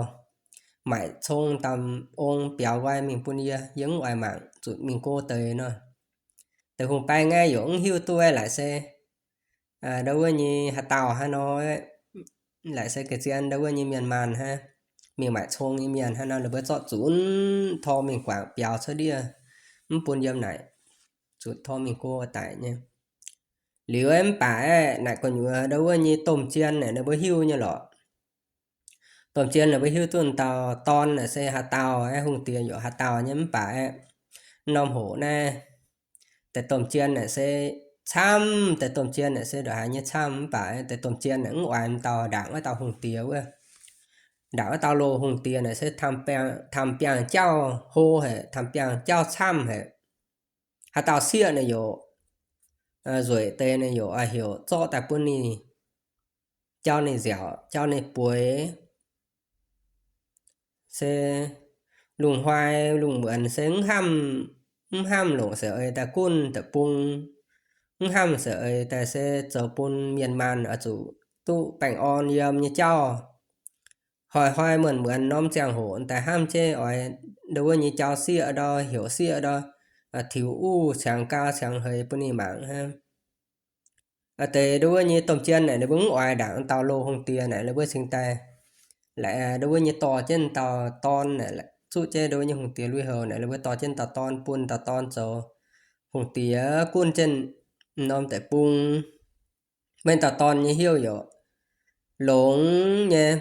maaic cong dauh ong biaux nqoi mingh bun yie, yie mv oix mangc, zuqc mingh go deix nor. Deix hungh baeng aeqv, yaac mv hiuv duqv aeqv, laaic se ndau wuov nyei haaix dauh hnangv nor, laaic se ga'zien ndau wuov nyei mienh maanh hnangv, mingh maaic cong nyei mienh hnangv nor, ninh mbuo zorqv zunc tor mingh guangc biaux cuotv ndiev, mv bun yiem naaic, zunc tor mingh go daic nyei. Liuz mv baac aeqv, naaic gu'nyuoz ndau wuov nyei domh jien naaic ninh mbuo hiuv nyei lorqc. Domh jien naaic mbuo hiuv duqv dauh dorn naaic se haaix dauh aeqv, hungh diex yaac haaix dauh nyei mv baac aeqv, norm hoc naaiv deix domh jien naaic se camv, deix domh jien naaic se ndongc haaix nyei camv mv baac deix domh jien naaic mv oix dauh ndaangc wuov dauh hungh diex wuov. Ndaangc wuov dauh loz hungh diex naaic se tamx biangh jauv hlo haic, tamx biangh jauv camv haic. Haaix dauh sieqv naaic yaac nzueic deix naaic yaac oix heuc zorqv daaih bun ninh, jauv ninh nziaauc, jauv ninh bueix. Se lungh hnoi lungh muonz se mv hnamv, mv hnamv longc seix eix daaih gunv deic-bung, mv hnamv seix eix daaih se zoux bun mienh maanh oix zuqc duqv baengh orn yiem nyei jauv. Hnoi-hnoi muonz-muonz norm ziangh hoc daaih hnamv jienv oix ndau wuov nyei jauv sieqv ndau, heuc sieqv ndau, tiux uv ciangx gau ciangx heix bun ninh mangc hnangv. Deix ndau wuov nyei domh jien naaic ninh mbuo mv oix ndaangc dauh loz hungh diex naaic, ninh mbuo cingx daaih laaic ndau wuov nyei dorh jienv dauh dorn naaic, zuqv jienv ndau wuov nyei hungh diex lui-houx naaic, ninh mbuo dorh jienv dauh dorn bun dauh dorn zoux hungh diex gunv jienv norm deic-bung. Maiv dauh dorn nyei heuc yaac longx nyei,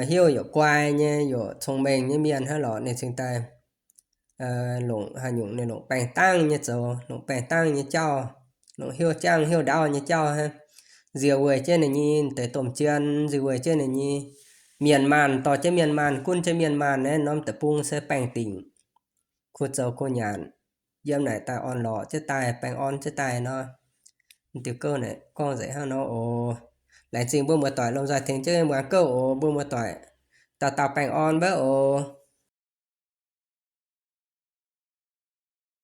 heuc yaac guai nyei, yaac cong-mengh nyei mienh hnangv lorqc, ninh cingx daaih longc haaix nyungc ninh longc baengh dangv nyei zoux, longc baengh dangv nyei jauv, longc heuc jangv heuc ndaauv nyei jauv hnangv. Nzie weic jienv ninh nyei deix domh jien, nzie weic jienv ninh nyei mienh maanh, dorh jienv mienh maanh, gunv jienv mienh maanh naaiv norm deic-bung se baengh dingc, kuh zoux kuh nyanc, yiem naaic daaih orn-lorqc jienv daaih, baengh orn jienv daaih nor. Diuh gouv naaic gorngv nzengc hnangv nor oc. Laengz zingh mbuo muoz-doic lomh nzoih tengx jienv muangx gouv oc. Mbuo muoz-doic dauh dauh baengh orn mbuo oc.